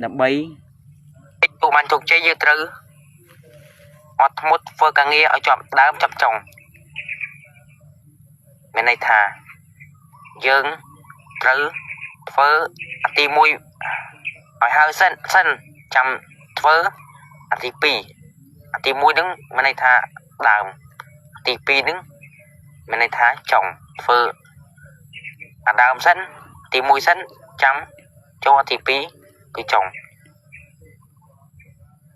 ដើម្បីទទួលបានជោគជ័យយើងត្រូវអត់ធ្មត់ធ្វើការងារឲ្យជាប់ដើមចាប់ចុងមានន័យថាយើងត្រូវធ្វើអាទី1ឲ្យហើយសិនចាំធ្វើអាទី2អាទី1ហ្នឹងមានន័យថាដើមទី2ហ្នឹងមានន័យថាចុងធ្វើអាដើមសិនទី1សិនចាំចូលអាទី2គឺចុង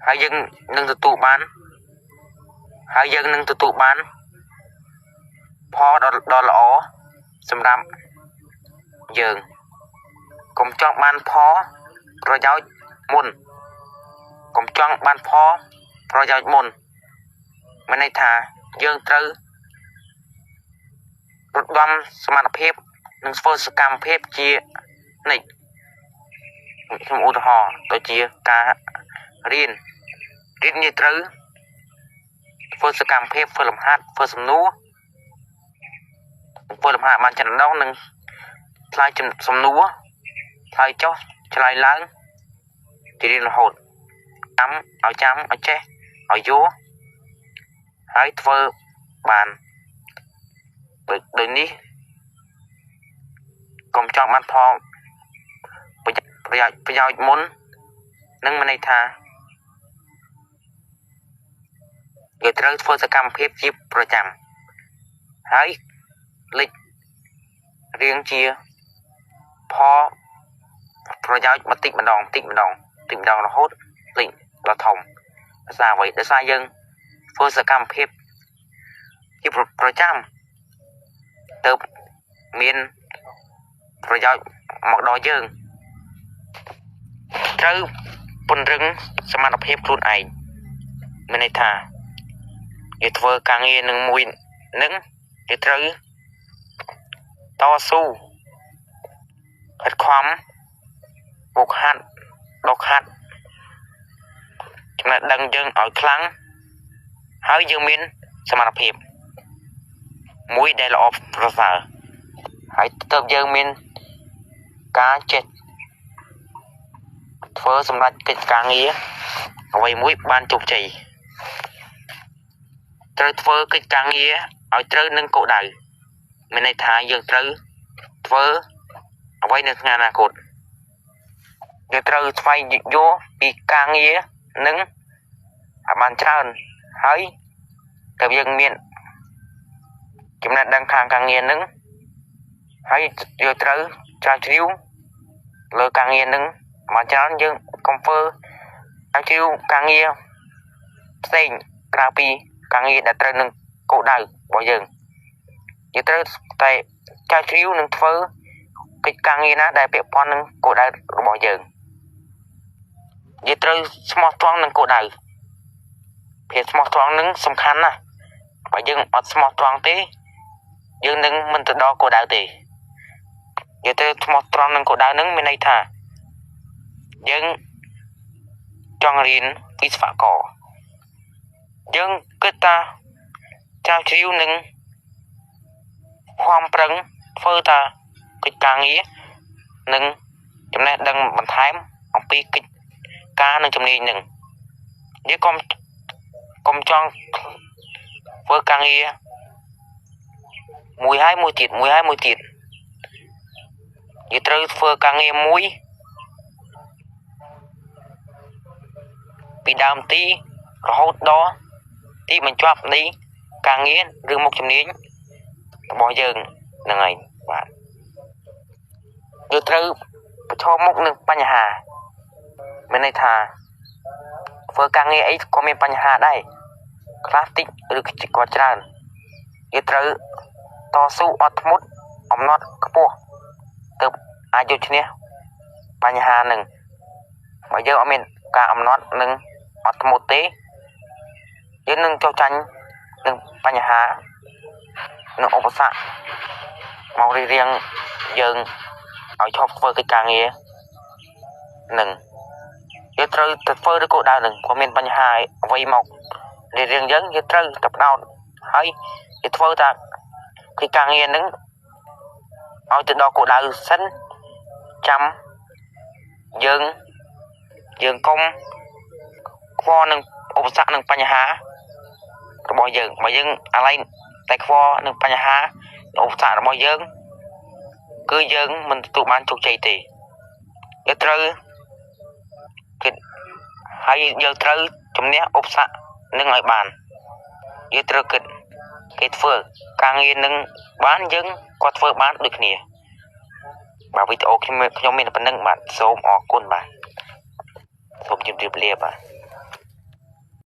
ហើយយើងនឹងទទួលបានហើយយើងនឹងទទួលបានផលដ៏ល្អសម្រាប់យើងកុំចង់បានផលប្រយោជន៍មុនកុំចង់បានផលប្រយោជន៍មុនមានន័យថាយើងត្រូវរត់ដំសមត្ថភាពនិងធ្វើសកម្មភាពជានិច្ចខ្ញុំឧទាហរណ៍ដូចជាការរៀននេះត្រូវធ្វើសកម្មភាពធ្វើលំហាត់ធ្វើសំណួរធ្វើលំហាត់បានច្រើនដងនិងឆ្លើយសំណួរឆ្លើយចុះឆ្លើយឡើងជារៀងរហូតចាំឲ្យចាំឲ្យចេះឲ្យយល់ហើយធ្វើបានដូចនេះកុំចង់បានផលប្រយោជន៍មុននឹងមានន័យថាយើងត្រូវធ្វើសកម្មភាពជាប្រចាំហើយលេចរៀងជាផលប្រយោជន៍បន្តិចម្ដងបន្តិចម្ដងបន្តិចម្ដងរហូតលេចដល់ធំដោយសារអ្វីដោយសារយើងធ្វើសកម្មភាពជាប្រចាំទៅមានប្រយោជន៍មកដល់យើងត្រូវពង្រឹងសមត្ថភាពខ្លួនឯងមានន័យថាយើងធ្វើការងារនឹងមួយនឹងយើងត្រូវតស៊ូខិតខំវឹកហាត់ដកហាត់ចំណេះដឹងយើងឲ្យខ្លាំងហើយយើងមានសមត្ថភាពមួយដែលល្អប្រសើរហើយទើបយើងមានការចេះធ្វើសម្រាប់កិច្ចការងារអ្វីមួយបានជោគជ័យត្រូវធ្វើកិច្ចការងារឲ្យត្រូវនឹងគោលដៅមានន័យថាយើងត្រូវធ្វើអ្វីនៅថ្ងៃអនាគតយើងត្រូវស្វែងយល់ពីការងារនឹងឲ្យបានច្រើនហើយតែយើងមានចំណេះដឹងខាងការងារនឹងហើយយើងត្រូវស្រាវជ្រាវលើការងារនឹងបានច្រើនយើងកុំធ្វើស្រាវជ្រាវការងារផ្សេងក្រៅពីការងារដែលត្រូវនឹងគោលដៅរបស់យើងយើងត្រូវតែស្រាវជ្រាវនិងធ្វើកិច្ចការងារណាដែលពាក់ព័ន្ធនឹងគោលដៅរបស់យើងយើងត្រូវស្មោះត្រង់នឹងគោលដៅភាពស្មោះត្រង់នឹងសំខាន់ណាស់បើយើងអត់ស្មោះត្រង់ទេយើងនឹងមិនទៅដល់គោលដៅទេយើងត្រូវស្មោះត្រង់នឹងគោលដៅនឹងមានន័យថាយើងចង់រៀនវិស្វករយើងគិតថាស្រាវជ្រាវនឹងខំប្រឹងធ្វើតាកិច្ចការងារនិងចំណេះដឹងបន្ថែមអំពីកិច្ចការនិងជំនាញនឹងយើងកុំចង់ធ្វើការងារមួយហើយមួយទៀតមួយហើយមួយទៀតយើងត្រូវធ្វើការងារមួយពីដើមទីរហូតដល់ទីបញ្ចប់នៃការងារឬមុខជំនាញរបស់យើងហ្នឹងហើយបាទយើងត្រូវប្រឈមមុខនឹងបញ្ហាមានន័យថាធ្វើការងារអីក៏មានបញ្ហាដែរខ្លះតិចឬក៏ច្រើនយើងត្រូវតស៊ូអត់ធ្មត់អំណត់ខ្ពស់ទើបអាចយកឈ្នះបញ្ហានឹងបើយើងអត់មានការអំណត់និងអត់ធ្មត់ទេយើងនឹងចុះចាញ់នឹងបញ្ហានិងឧបសគ្គមករារាំងយើងឲ្យឈប់ធ្វើកិច្ចការងារនឹងយើងត្រូវទៅធ្វើឬគោលដៅនឹងក៏មានបញ្ហាអ្វីមករារាំងយើងយើងត្រូវតែផ្ដោតហើយយើងធ្វើតាកិច្ចការងារនឹងឲ្យទៅដល់គោលដៅសិនចាំយើង យើងកុំខ្វល់នឹងឧបសគ្គនិងបញ្ហារបស់យើង។ បើយើងអាឡ័យតែខ្វល់នឹងបញ្ហាឧបសគ្គរបស់យើង គឺយើងមិនទទួលបានជោគជ័យទេ។ យើងត្រូវគិត ហើយយើងត្រូវជំនះឧបសគ្គនឹងឲ្យបាន។ យើងត្រូវគិត គេធ្វើការងារនឹងបាន យើងក៏ធ្វើបានដូចគ្នា។ បាទ វីដេអូខ្ញុំមានប៉ុណ្្នឹង។ បាទ សូមអរគុណ។ បាទ សូមជម្រាបលា។ បាទ។